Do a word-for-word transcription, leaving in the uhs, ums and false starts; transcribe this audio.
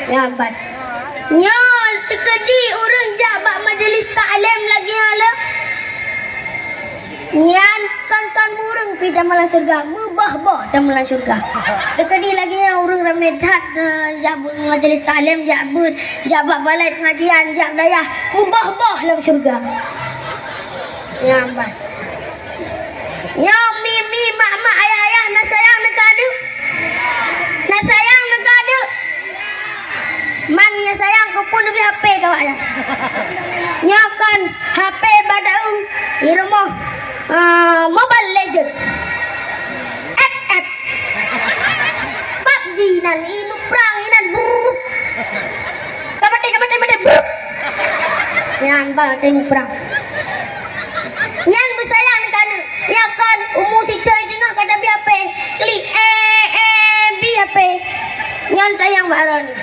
Nyan ban. Nyoe teukeudi ureueng jak bak majlis taklim lagèe nyan lé. Nyan kon-kon ureueng pih teuma lam syeuruga, meuboh-boh teuma lam syeuruga. Teukeudi lagèe nyan ureueng ramè that, eh, jak bak majlis taklim, jak beuet, jak bak balai pengajian, jak dayah, meuboh-boh lam syeuruga. Nyan ban. Nyoe mi-mi, mak-mak, ayah-ayah, na sayang neukeu aneuk? Na sayang neukeu aneuk? Man nyang sayang keupeue leubeh H P keu awak nyan. Nyoe kon H P bak daun di rumoh, ah, Mobile Legend. F F. PUBG nan, i muprang inan, brrr. Ka maté, ka maté, maté, brrr. Nyan ba teuh muprang. Nyan beusayang ngon aneuk. Nyan kon umu sicoe teungoh ka tabi H P. Klik, eh, eh, bi H P. Nyan sayang bak droeneuh.